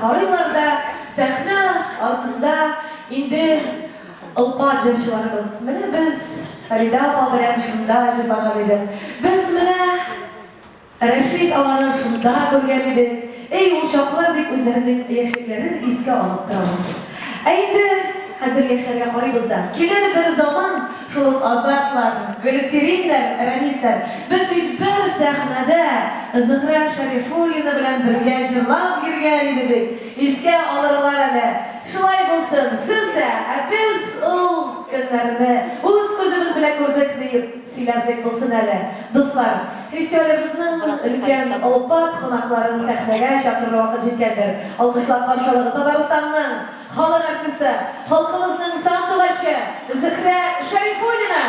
карыйлар да, сәхнә артында инде олпат җырчыларыбыз. Менә без Фәридә апа белән шунда җырлаган идек. Без менә Рәшит аганы шунда күргән идек. Эй, ул чаклар, дип үзләренең яшьлекләрен искә алып торалар. Ә инде хәзер яшьләргә карыйбыз да, килер бер заман, шул ук Азатлар, Гөлсириннәр, Рәнисләр, без бит бер сәхнәдә Зөһрә Шәрифуллина белән бергә җырлап йөргән идедек, искә алырлар әле. Шулай булсын, сез дә, ә без ул көннәрне үз күзебез белән күрдек, диеп сөйләрлек булсын әле, дуслар. Фестивалебезнең өлкән олпат кунакларын сәхнәгә чакырыр вакыт җиткәндер. Алкышлап каршы алыгыз Татарстанның халык артисты, халкыбызның сандугачы Зөһрә Шәрифуллина!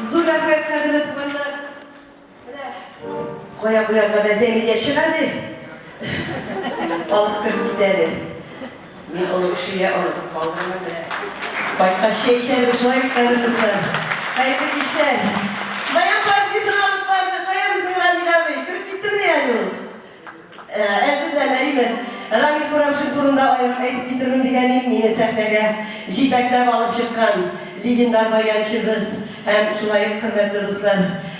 Зур рәхмәт, кадерле туганнар. Менә кая куярга да Зәмидә чык әле. Алып кереп кит әле. Мин олы кешегә онытып калдырмын менә. Кайткач чәй эчәрбез, шулай бит, кадерле дуслар. Хәерле кичләр. Баян партиясен алып барды. Кая безнең Рамил абый? Кереп киттемени әле ул? Әзерлән, әйме? Рамил Курамшин турында аерым әйтеп китермен дигән идем, мине сәхнәгә җитәкләп алып чыккан легендар баянчыбыз һәм шулай ук, хөрмәтле дуслар,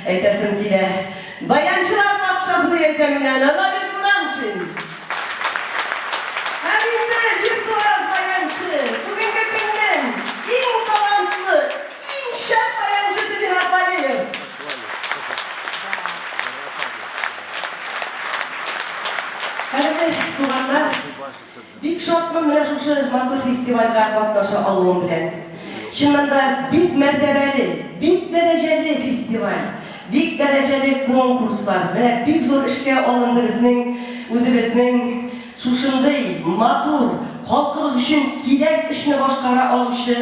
әйтәсем килә, баянчылар патшасы дип әйтәм мин аны, Рамил Курамшин! Һәм инде виртуоз баянчы, бүгенге көннең иң талантлы, иң шәп баянчысы Ринат Вәлиев! Кадерле туганнар, бик шатмын менә шушы матур фестивальгә катнаша алуым белән. Чыннан да, бик мәртәбәле, бик дәрәҗәле Бик дәрәҗәле конкурслар. Менә бик зур эшкә алынды безнең үзебезнең шушындый матур, халкыбыз өчен кирәк эшне башкара алучы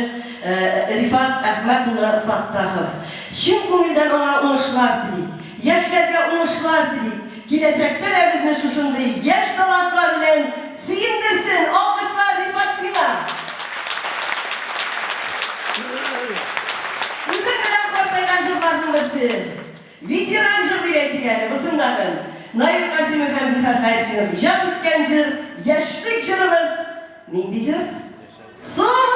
Рифат Әхмәт улы Фаттахов. Чын күңелдән аңа уңышлар телик. Яшьләргә уңышлар телик. Киләчәктә дә безне шушындый яшь талантлар белән сөендерсен! Алкышлар, Рифат, сиңа! Үзең белән картайган җырларның берсе. Ветеран җыр дип әйтик әле, бусындагын. Наил Касыймов һәм Зөфәр Хәертдинов иҗат иткән җыр, яшьлек җырыбыз. Нинди җыр? Соң!